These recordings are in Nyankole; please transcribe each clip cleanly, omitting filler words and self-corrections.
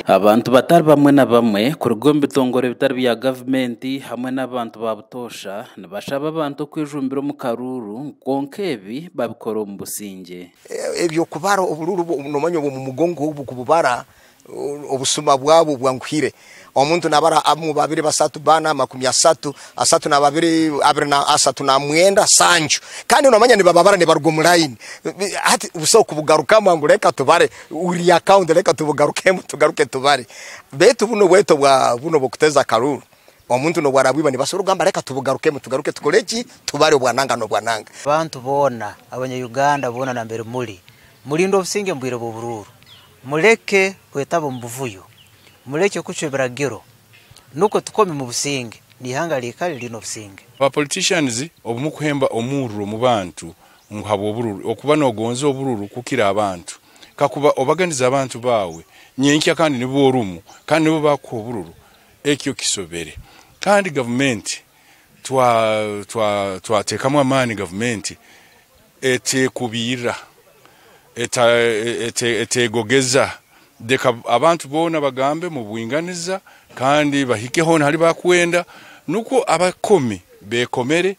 Abantu batari bamwe na bamwe kuruga omu bitongore bitari bya gavumenti hamwe n'abantu ba butoosha nibashaba abantu okwejumbira omu karuuru kwonka ebi babikora omu busingye. Eby'okubara oburuuru nomanya obu omu mugongo obu kububara, obusuma bwabo bwanguhire. Omuntu nabara amu, babiri, basatu, bana, 32, 32, 29, 70, kandi nomanya nibababara nibaruga omu line. Hati busaho kubugarukamu ngu reka tubare uri account, reka tubugarukemu, tugaruke tubare. Betu buno bweto bwa buno bwokuteza akaruru, omuntu nobwarabwiba nibasobora kugamba reka tubugarukemu, tugaruke tukore ki, tubare obwananga n'obwananga. Abantu boona, Abanyayuganda boona nambere muri, mulinde obusinge mbwire bw'oburuuru, muleke kwetaba omu buvuyo, muleke kucwa ebiragiro, nukwo tukome mu businge n'ihanga liikale liine obusinge. Ba politicians obumu kuhemba omurro mu bantu ngu habwa obururu, okuba nogonza obururu kukira abantu. Kakuba obaganiza abantu bawe nyenkya kandi nibo orumu kandi nibo bakuha obururu, ekyo kisobere. Kandi gavumenti twatekamu amaani, gavumenti etekubirra, etegogeza, leka abantu boona bagambe mu bwinganiza kandi bahike hoona hali bakwenda, nukwo abakomi bekomere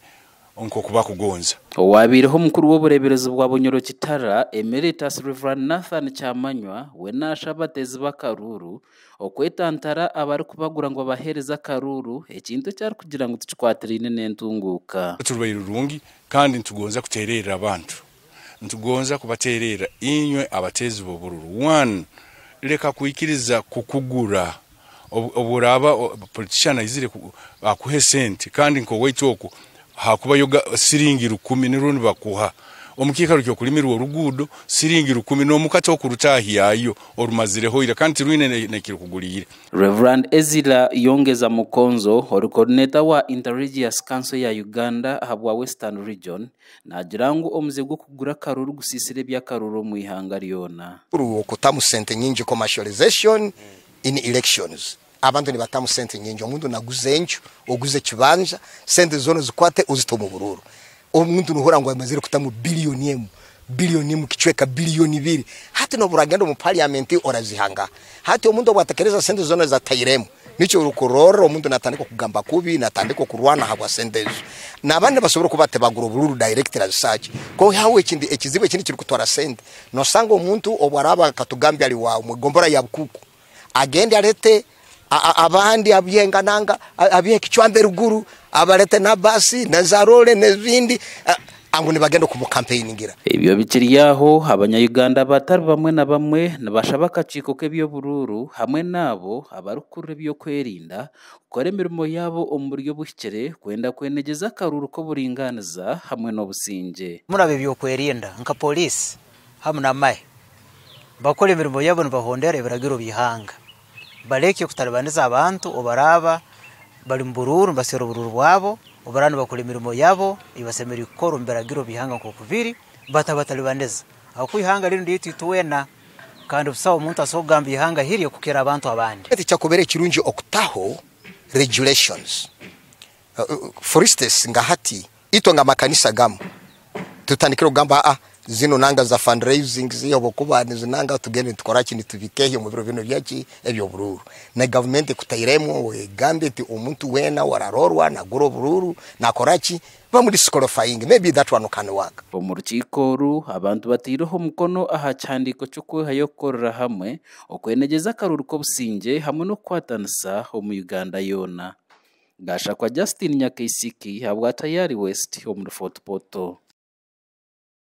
nk'oku bakugonza. Owabaireho omukuru w'obureeberezi bwa Bunyoro Kitara, Emeritus Rev Nathan Kyamanywa, we naashaba abateezi b'akaruuru okwetantara abarikubagura ngu babaheereze akaruuru, ekintu eki arikugira ngu tikikwatiraine n'entunguuka. Turubaire rurungi kandi nitugonza kutererra abantu, nitugonza kubatererra inywe abateezi b'obururu. One, leka kwikiriza kukugura. Oburaba politician aizire akuhe sente, kandi nk'owaitu oku hakubayo siringi 1000 nirwo nibakuha omukiikaro ky'okulimirwa oruguudo, siringi 1000 n'omukate okurutahyayo orumazireho ira kandi tirwine nekirikuguliire. Reverend Ezra Yongeza Mukonzo, ori coordinator wa Interreligious Council ya Uganda ahabwa Western Region, naagira ngu omuze gw'okugura akaruru gusiisire eby'akaruru omu ihanga ryona. Okutamu sente nyingi, commercialization in elections, abantu nibatamu sente nyingi. Omuntu naguza enju, oguze ekibanja, sente zona zikwate uzite omu bururu. Omuntu nuhura ngu amazire kutamu 1 billion, 1 billion kicweka, 2 billion. Hati noburagenda omu parliament orazihanga? Hati omuntu obwatekereza sente zona zatairemu, nikyo urukurora omuntu natandika kugamba kubi, natandika kurwana habwa sente ezo. N'abandi basobora kuba tebagura obururu direct as such ko hawe. Ekindi ekizibu ekindi kiri kutwara sente, nosanga omuntu obwaraba katugambye ali wa mwegombora ya Bukuku, agende alete abandi abyengananga abyekicwambe ruguru, abalete na basi na zarole n'ezindi angu nibagenda kumucampaigningira. Ebyo bikiri aho, Abanyayuganda batari bamwe na bamwe nibashaba akakiiko k'eby'oburuuru hamwe n'abo abarikukurira ebyokwerinda kukora emirimo yaabo omu buryo buhikire kwenda kwenegyeza akaruru k'oburingaaniza hamwe n'obusingye. Muraba ebyokwerinda nka poliisi hamu n'amahe bakora emirimo yabo nibahondera ebiragiro by'ihanga, baleke kutalibaniza abantu obaraba bali mu buruuru nibasera oburuuru bwabo, obaraba nibakora emirimo yabo eyibasemeriire kukora omu biragiro by'ihanga nk'oku biri, batabatalibaniza, ahakuba ihanga linu lyaitu itwena kandi busaho omuntu asobola kugamba ihanga hirye kukira abantu abandi. Kyakubera ekirungi okutaho regulations. For instance, nga hati itwe nga makanisa gamu tutandikire kugamba zino nanga za fundraising obokuba nizinanga tugende nitukora ki, nitubikehe omu biro bino byaki ebyobururu, na gavumenti kutairemu egambe eti omuntu wena wararorwa nagura obururu nakora ki, bamudisqualifying. Maybe that one can work. Omu rukiiko oru abantu bataireho omukono aha kihandiiko ky'okwehayo kukorera hamwe okwenegyeza akaruru k'obusingye hamwe n'okukwatanisa omu Uganda yoona. Gashakwa Justin Nyakaisiki habwa Tayari West omuri Fort Portal.